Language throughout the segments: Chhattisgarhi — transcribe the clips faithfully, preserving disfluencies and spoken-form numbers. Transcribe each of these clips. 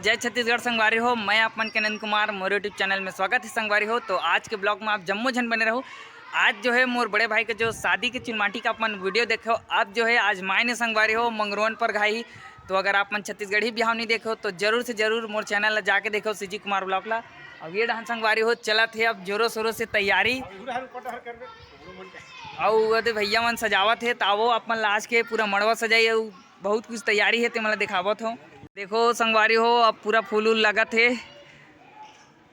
जय छत्तीसगढ़ संगवारी हो, मैं आप मन के नंद कुमार, मोर YouTube चैनल में स्वागत है संगवारी हो। तो आज के ब्लॉग में आप जम्मो झन बने रहो। आज जो है मोर बड़े भाई के जो शादी के चुनमाटी का अपन वीडियो देखो, अब जो है आज मायने संगवारी हो मंगरोन पर घाई। तो अगर आप मन छत्तीसगढ़ी बिहाव नहीं देखो तो जरूर से जरूर मोर चैनल ला जाके देखो, सीजी कुमार ब्लॉग ला। अब ये डहन संगवारी हो चलत है अब जोरों शोरों से तैयारी। अउ ओदे भैया मन सजावत हे, त आवो अपन ला आज के पूरा मड़वा सजाई, अउ बहुत कुछ तैयारी हे, ते मन ला दिखावत हो। देखो संगवारी हो, अब पूरा फूल उल लगत हे।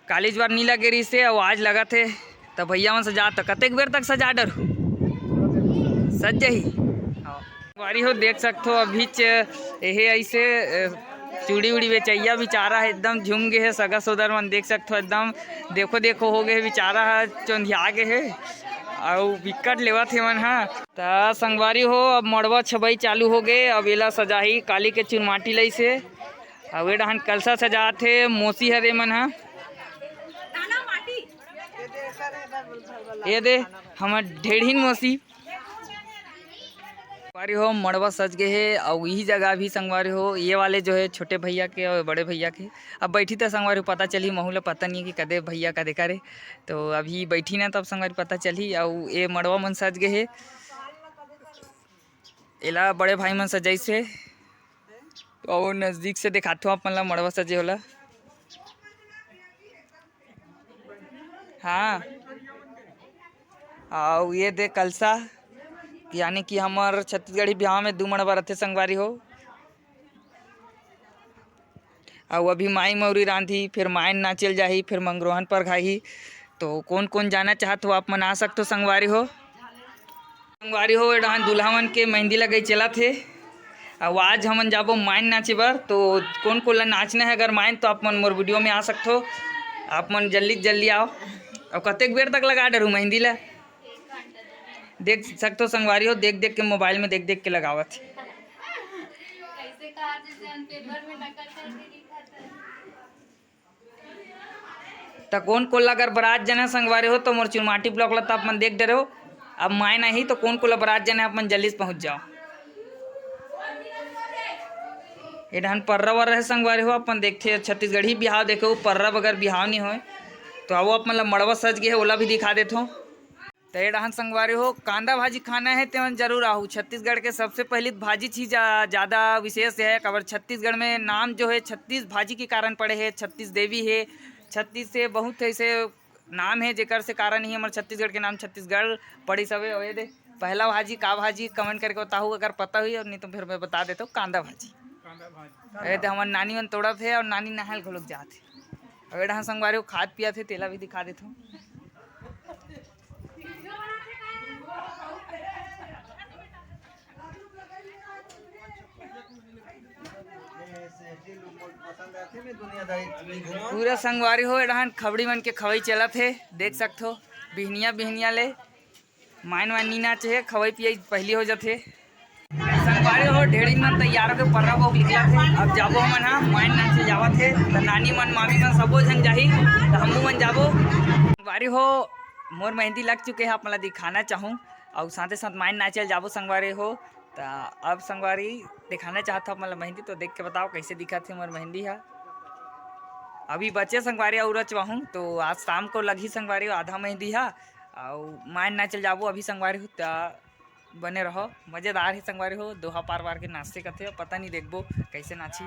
कालीज बार नी लगे रहिस हे, अउ आज लगत हे। त भैया मन सजा, त कतेक बेर तक सजा डरहू? सज जाही। संगवारी हो, देख सकथो अभीच एहे ऐसे, अ, चूड़ी उड़ी बेचैया बिचारा हे, एकदम झूम गे हे। सगा सोदर मन देख सकथो, एकदम देखो देखो हो गे हे बिचारा ह, चोंधिया गे हे। अउ बिकट लेवत हे मन ह। त संगवारी हो, अब मड़वा छबई चालू हो गे, अब एला सजाही, काली के चुनमाटी लइसे। अउ ए डहन कलसा सजात हे, मोसी हरे मन ह। ये दे, हमर ढेढ़िन मोसी। संगवारी हो, मड़वा सज गे हे, अउ इही जगह भी संगवारी हो, ये वाले जो है छोटे भैया के और बड़े भैया के। अब बैठी त संगवारी हो, पता चली, महू ला पता नहीं है कि कदे भैया का देखा रे। तो अभी बैठी ना, तब संगवारी पता चली। अउ ये मड़वा मन सज गे हे, एला बड़े भाई मन सजाइस हे। अउ नजदीक से दिखाथो अपन ला मड़वा सजे होला। हाँ, अउ ये दे कलसा, यानी कि हमर छत्तीसगढ़ी बिहाव में दू मड़वा रथे संगवारी हो। अउ अभी माई मौरी रांधी, फिर मायन नाचेल जाही, फिर मंगरोहन पर घाही। तो कौन कौन जाना चाहत हो, आप मन आ सकत हो संगवारी हो। संगवारी हो, ए डहन दूल्हा मन के मेहंदी लगई चलत हे। अउ आज हमन जाबो मायन नाचे बर, तो कोन कोन ला नाचना है अगर मायन, तो आप मन मोर वीडियो में आ सकथो। आप मन जल्दी जल्दी आओ। अउ कतेक बेर तक लगा डरू मेहंदी ला? देख सकथो संगवारी हो, देख देख के, मोबाइल में देख देख के लगावत हे। त कोन कोन ला अगर बरात जाना संगवारी हो, तो मोर चुनमाटी ब्लॉग ला त आप मन देख डरे हो। अब मायन आही, तो कोन कोन ला बरात जाना है, आप मन जल्दी से पहुंच जाओ। ए डहन पर्रा वर्रा है संगवारी हो, अपन देखथे छत्तीसगढ़ी बिहाव देखे हो, पर्रा बगैर बिहाव नहीं होए। तो आवो, आप मन ला मड़वा सज गे है, ओला भी दिखा देथो। त ए डहन संगवारी हो, कांदा भाजी खाना है, तेमन जरूर आहू। छत्तीसगढ़ के सबसे पहली भाजी चीज, आ, ज्यादा विशेष है, काबर छत्तीसगढ़ में नाम जो है छत्तीस भाजी के कारण पड़े है। छत्तीस देवी है, छत्तीस से बहुत ऐसे नाम है, जेकर से कारण ही हमर छत्तीसगढ़ के नाम छत्तीसगढ़ पड़िस हवे। अउ ये दे, पहला भाजी का भाजी, कमेंट करके बताहू अगर पता हुई, और नहीं तो फिर मैं बता देता हूँ, कांदा भाजी। कांदा भाजी। अरे, तो हमर नानी मन तोड़त हे और नानी नहायल घलोक जात हे। अउ ए डहन संगवारी हो, खात पियत हे, तेला भी दिखा देथव। पूरा संगवारी हो, ए डहन खबड़ी मन के खवई चलत हे, देख सकथो, बिहनिया बिहनिया ले। मायन वायन नी नाचे हे, खवई पियई पहिली हो जाथे। संगवारी हो, ढेड़िन मन तैयार होके पर्रा भोग निकलत हे। अब जाबो हमन हा, मायन नाचे जावत हे, त नानी मन, मामी मन सबो झन जाही, त हमू मन जाबो। संगवारी हो, मोर मेहंदी लग चुके हे, आप मन ला दिखाना चाहूँ, अउ साथे साथ मायन नाचे ल जाबो संगवारी हो। त अब संगवारी दिखाना चाहत हो आप मन ला मेहंदी, तो देख के बताओ कैसे दिखत हे मोर मेहंदी हा। अभी बचे संगवारी अउ रचवाहूँ, तो आज शाम को लगही संगवारी आधा मेहंदी हा। अउ मायन नाचे ल जाबो अभी संगवारी हो, त बने रहो, मजेदार हे संगवारी हो। दोहा पार वार के नाचथे कथे, पता नहीं देखबो कैसे नाची।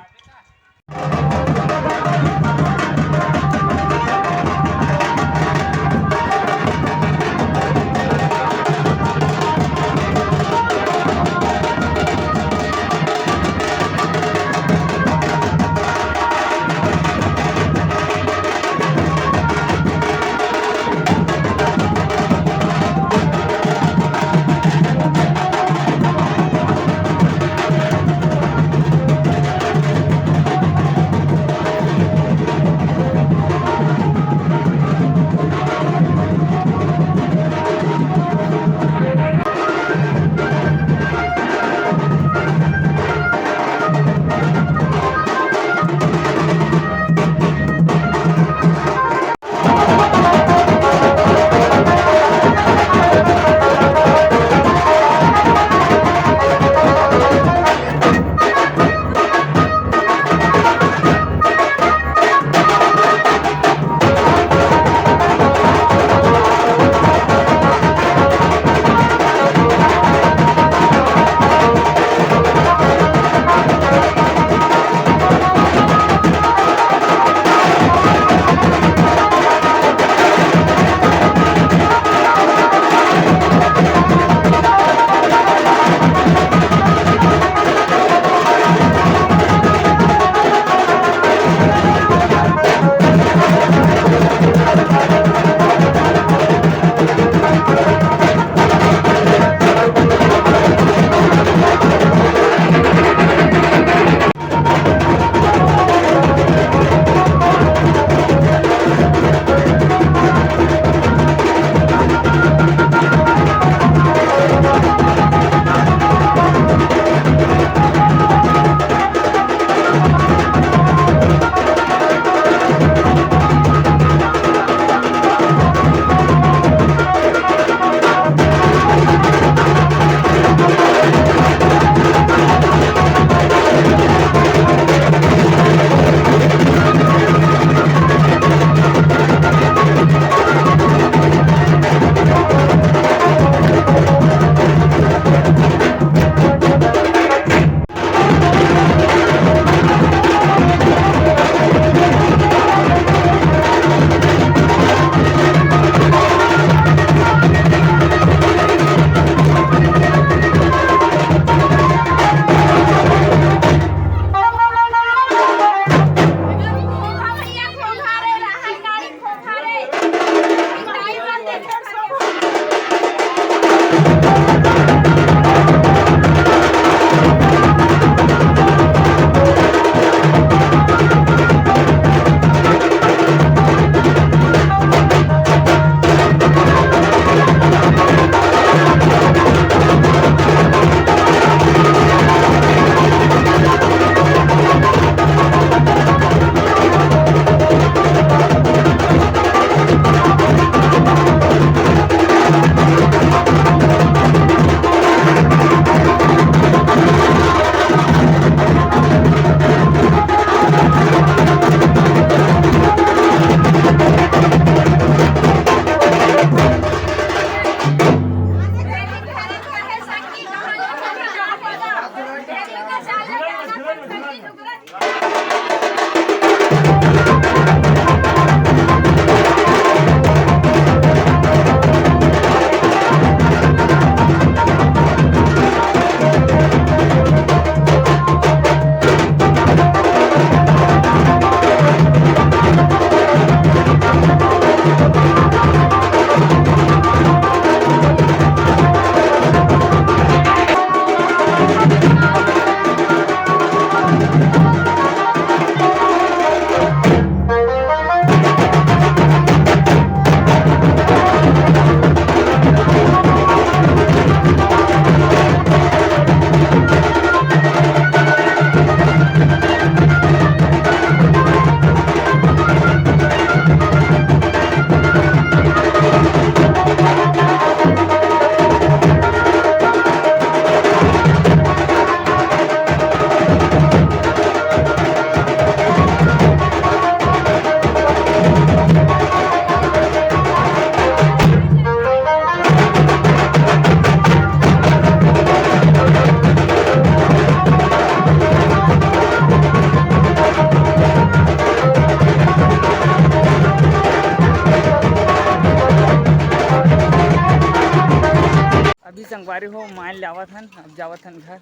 संगवारी हो, मायन ले आवत हन, अब जावत हन घर।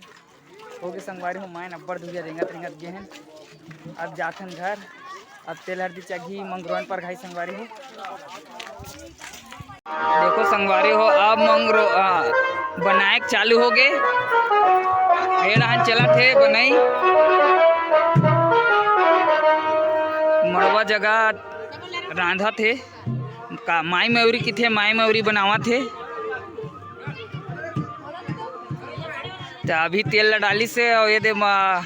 हो गे संगवारी हो, मायन अब्बड़ दुरिहा रेंगत रेंगत गे हन। अब जाथन घर। अब तेल हरदी चघी मंगरोन पर घाई संगवारी हो। देखो संगवारी हो, अब मंगरो, आ, बनाए के चालू हो गे। ये रहन चलत हे बनई। मड़वा जगह रांधत हे। का माई मौरी किथे, माई मौरी बनावत हे। त अभी तेल ला डालिस हे अउ ये दे मा-,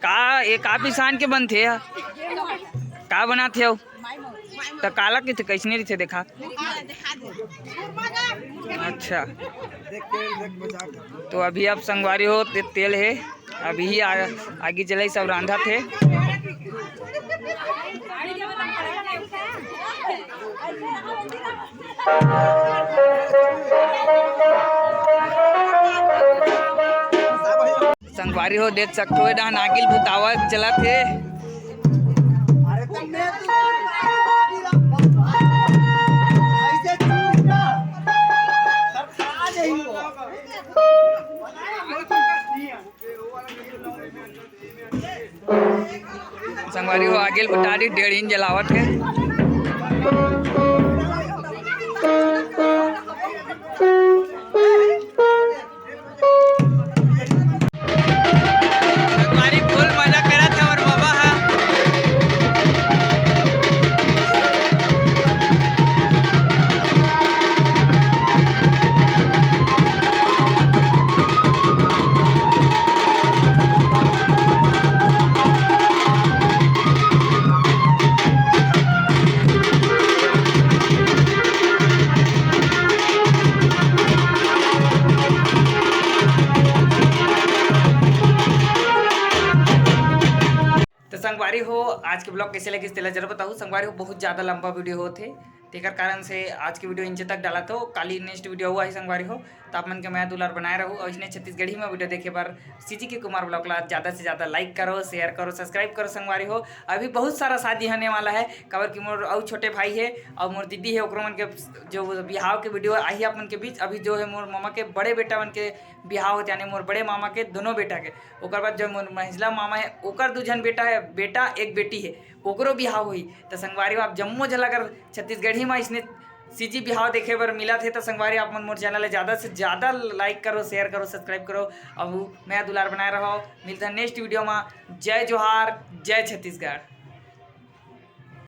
का, ये का पिसान के बनथे? का बनाथे अउ? त काला किथे, कइसने रहिथे देखा? अच्छा, तो अभी आप संगवारी हो ते-, तेल हे, अभी ही आ-, आगी जलाई सब रांधत हे। संगवारी हो, देख सकथो, ए डहन आगिल बुतावत चलत हे। संगवारी हो, आगिल बुता दी, डेढ़ इंच जलावत हे। संगवारी full मजा करत हे हमर बाबा हा। तो संगवारी हो, आज के vlog कइसे लगिस तेला जरूर बताहू। संगवारी हो, बहुत ज़्यादा लंबा video होत हे, तेकर कारण से आज के video इंचे तक डालत हों। काली next video अउ आही संगवारी हो, त आप मन के मया दुलार बनाए रहू। अउ इसने छत्तीसगढ़ी में video देखे बर सीजी के कुमार vlog ला ज़्यादा से ज़्यादा like करो, share करो, subscribe करो संगवारी हो। अभी बहुत सारा शादी होने वाला है, काबर कि मोर अउ छोटे भाई हे अउ मोर दीदी हे, ओकरो मन के जो बिहाव के video आही आप मन के बीच। अभी जो है मोर मामा के बड़े बेटा मन के बिहाव होत हे, यानी मोर बड़े मामा के दोनों बेटा के। ओकर बाद जो मोर मंझला मामा हे, ओकर दू झन बेटा हे, बेटा एक बेटी हे, ओकरो बिहाव होही। त संगवारी हो, आप जम्मो झन ला अगर छत्तीसगढ़ी में इसने सीजी बिहाव देखे बर मिलत हे, त संगवारी हो, आप मन मोर channel ला ज़्यादा से ज़्यादा like करो, share करो, subscribe करो, अउ मया दुलार बनाए रहो। मिलथन next video में। जय जोहार, जय छत्तीसगढ़।